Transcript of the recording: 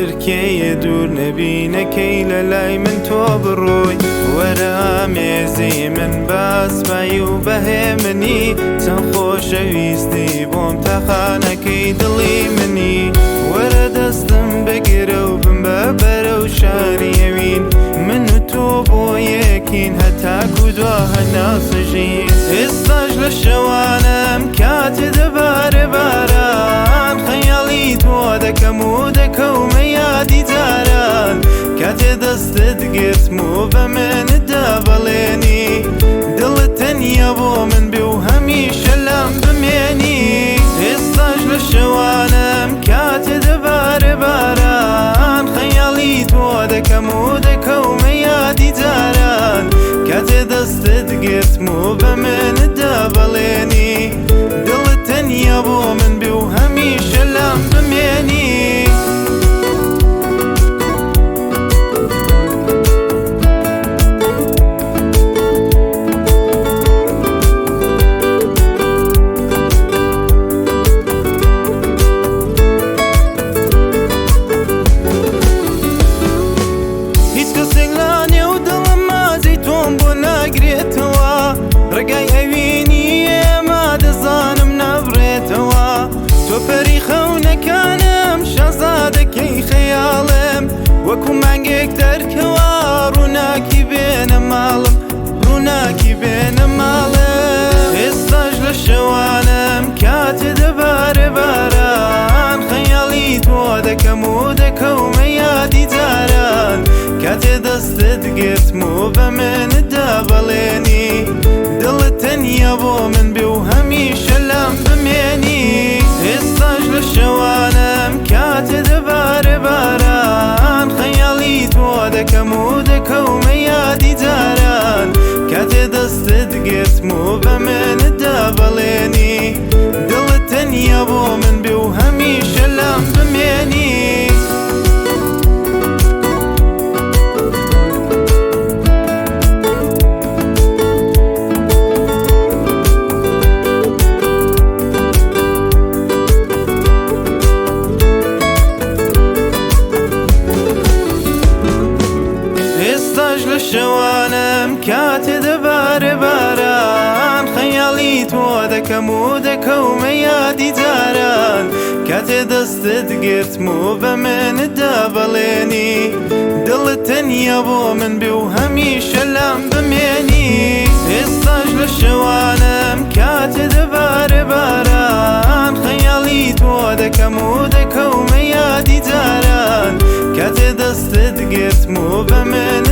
چرکەیە دوور نەبی نەکەی لە لای من تۆ بڕۆی. وەرە ئامێزی من باسپای و بەهێمنی، چەند خۆشەویستی بۆم تاخانەکەی دڵی منی. وەرە دەستم بگرە و بمبە بەرەو شاری ئەوین، من و تۆ بۆ یەکین هەتاکو دوا هەناسەژین. ئێستاش لە شەوانم کاتێ دەبارێ باران، خەیاڵی تۆ دەکەم و دەکەومە یادی جاران. کاتێ دەستت گرتم و بە منت بەڵێنی، دڵت تەنیا بۆ من بێ و هەمیشە لام بمێنی. ئێستاش لە شەوانم کاتێ دەبارێ باران، خەیاڵی تۆ دەکەم و دەکەومە یادی جاران. کاتێ دەستت گرتم و بە منت بەڵێنی، دڵت تەنیا بۆ من بێ و هەمیشە لام بمێنی. هیچ کەسێک لا نێو دڵم مازی تۆم بۆ ناگرێتەوە، ڕێگای ئەوینی ئێمە دەزانم نابڕێتەوە. تۆ پەری خەونەکانم، شازادەکەی خەیاڵم، وەکو مانگێک دەرکەوە ڕووناکی بێنە ماڵم، ڕووناکی بێنە ماڵم. ئێستاش لە شەوانم کاتێ دەبارێ باران، خەیاڵی تۆ دەکەم و دەکەومە یادی جاران. کاتێ دەستت گرتم و بە منت بەڵێنی، دڵت تەنیا بۆ من بێ و هەمیشە لام بمێنی. ئێستاش لە شەوانم کاتێ دەبارێ باران، خەیاڵی تۆ دەکەم و دەکەومە یادی جاران. کاتێ دەستت گرتم و بە منت بەڵێنی، دڵت تەنیا بۆ من بێ و هەمیشە لام بمێنی. ئێستاش لە شەوانم کاتێ دەبارێ باران، خەیاڵی تۆ دەکەم و دەکەومە یادی جاران. کاتێ دەستت گرتم و بە منت بەڵێنی، دڵت تەنیا بۆ من بێ و هەمیشە لام بمێنی. ئێستاش لە شەوانم کاتێ دەبارێ باران، خەیاڵی تۆ دەکەم و دەکەومە یادی جاران. کاتێ دەستت گرتم و بە منت